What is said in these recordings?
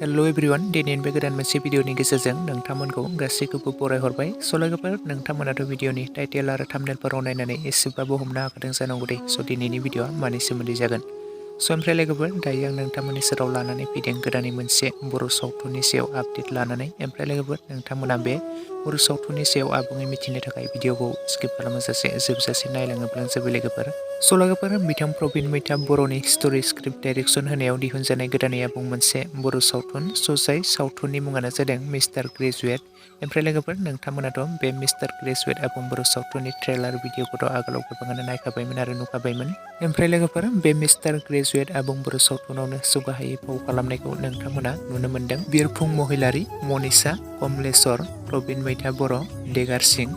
hello everyone दिनैनि बे गोदान मोनसे भिडिअनि गेजेरजों नोंथांमोनखौ गासैखौबो बरायहरबाय सलायगोफोर नोंथांमोनाथ' भिडिअनि टाइटेल आरो थाम्बनेलफोराव नायनानै एसेबाबो हमनो हाखादों जानांगौ दे स' दिनैनि भिडिअआ मानि सोमोन्दै जागोन स' ओमफ्राय लोगोफोर दायो आं नोंथांमोननि सेराव लानानै फैदों गोदानै मोनसे बर' सावथुननि सायाव आपडेट लानानै ओमफ्राय लोगोफोर नोंथांमोना बे बर' सावथुननि सायाव आबुङै मिथिनो थाखाय भिडिअखौ स्किप खालामाजासे जोबजासे नायलाङोब्लानो जाबाय लोगोफोर स' लोगोफोर बिथां प्रबिन मैथा बर'नि स्ट'रि स्क्रिप्ट डाइरेक्सन होनायाव दिहुनजानाय गोदानै आबुं मोनसे बर' सावथुन जाय सावथुननि मुङानो जादों मिस्टार ग्रेजुएट ओमफ्राय लोगोफोर नोंथांमोनाथ' बे मिस्टार ग्रेजुएट आबुं बर' सावथुननि ट्रेलार भिडिअखौथ' आगोलाव गोबाङानो नायखाबायमोन आरो नुखाबायमोन ओमफ्राय लोगोफोर बे मिस्टार ग्रेजुएट आबुं बर' सावथुनावनो जौगाहायै फाव खालामनायखौ नोंथांमोना नुनो मोन्दों बिरफुं महिलारि मनिषा कमलेश्वर प्रबिन मैथा बर' देगार सिं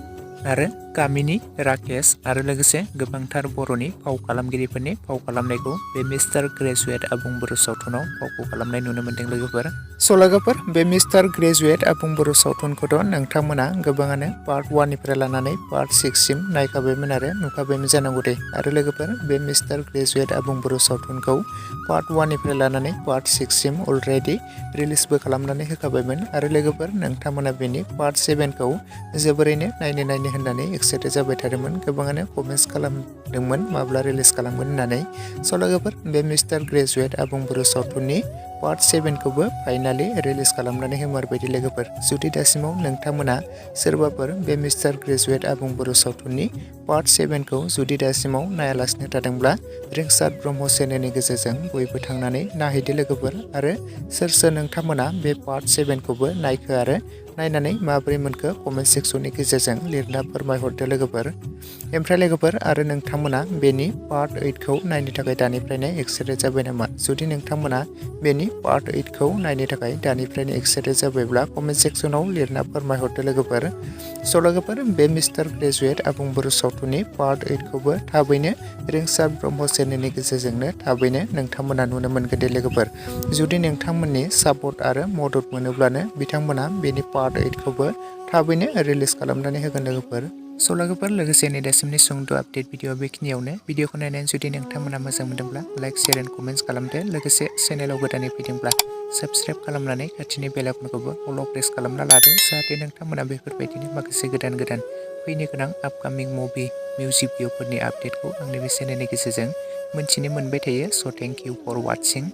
आरो कामिनी राकेश आरो लोगोसे गोबांथार बर'नि फाव खालामगिरिफोरनि फाव खालामनायखौ बे मिस्टार ग्रेजुएट आबुं बर' सावथुनाव फावखौ खालामनाय नुनो मोन्दों लोगोफोर स' लोगोफोर बे मिस्टार ग्रेजुएट आबुं बर' सावथुनखौथ' नोंथांमोना गोबाङानो पार्ट 1निफ्राय लानानै पार्ट 6सिम नायखाबायमोन आरो नुखाबायमोन जानांगौ दे आरो लोगोफोर बे मिस्टार ग्रेजुएट आबुं बर' सावथुनखौ पार्ट 1निफ्राय लानानै पार्ट 6सिम अलरेडि रिलिजबो खालामनानै होखाबायमोन आरो लोगोफोर नोंथांमोना बेनि पार्ट 7खौ जोबोरैनो नायनो होननानै एक्साइटेड जाबाय थादोंमोन गोबाङानो कमेन्ट्स खालामदोंमोन माब्ला रिलिज खालामगोन होननानै स' लोगोफोर बे मिस्टार ग्रेजुएट आबुं बर' सावथुननि पार्ट 7खौबो फाइनालि रिलिज खालामनानै होमारबायदि लोगोफोर जुदि दासिमाव नोंथांमोना सोरबाफोर बे मिस्टार ग्रेजुएट आबुं बर' सावथुननि पार्ट 7खौ जुदि दासिमाव नायालासिनो थादोंब्ला रिंसार ब्रह्म चेनेलनि गेजेरजों बयबो थांनानै नायहैदो लोगोफोर आरो सोर नोंथांमोना बे पार्ट 7खौबो नायखो आरो नायनानै माबोरै मोनखो कमेन्ट सेक्सननि गेजेरजों लिरना फोरमायहरदो लोगोफोर ओमफ्राय लोगोफोर आरो नोंथांमोना बेनि पार्ट 8खौ नायनो थाखाय दानिफ्रायनो एक्साइटेड जाबाय नामा जुदि नोंथांमोना बेनि पार्ट 8खौ नायनो थाखाय दानिफ्रायनो एक्साइटेड जाबायब्ला कमेन्ट सेक्सनाव लिरना फोरमायहरदो लोगोफोर स' लोगोफोर बे मिस्टार ग्रेजुएट आबुं बर' सावथुननि पार्ट 8खौबो थाबैनो रिंसार ब्रह्म चेनेलनि गेजेरजोंनो थाबैनो नोंथांमोना नुनो मोनगोन दे लोगोफोर जुदि नोंथांमोननि सापर्ट आरो मदद मोनोब्लानो बिथांमोना बेनि पार्ट 8खौबो थाबैनो रिलिज खालामनानै होगोन लोगोफोर स' लोगोफोर लोगोसे नै दासिमनि सुंद' आपडेट भिडिअ बेखिनियावनो भिडिअखौ नायनानै जुदि नोंथांमोना मोजां मोनदोंब्ला लाइक शेयार एन्ड कमेन्ट्स खालामदो लोगोसे चेनेलाव गोदानै फैदोंब्ला साबस्क्राइब खालामनानै खाथिनि बेल आइकनखौबो अल प्रेस खालामना लादो जाहाथे नोंथांमोना बेफोरबायदिनो माखासे गोदान फैनो गोनां आपकामिं मुभि मिउजिक भिडिअफोरनि आपडेटखौ आंनि बे चेनेलनि गेजेरजों मोनथिनो मोनबाय थायो स' थेंक इउ फर वाचिं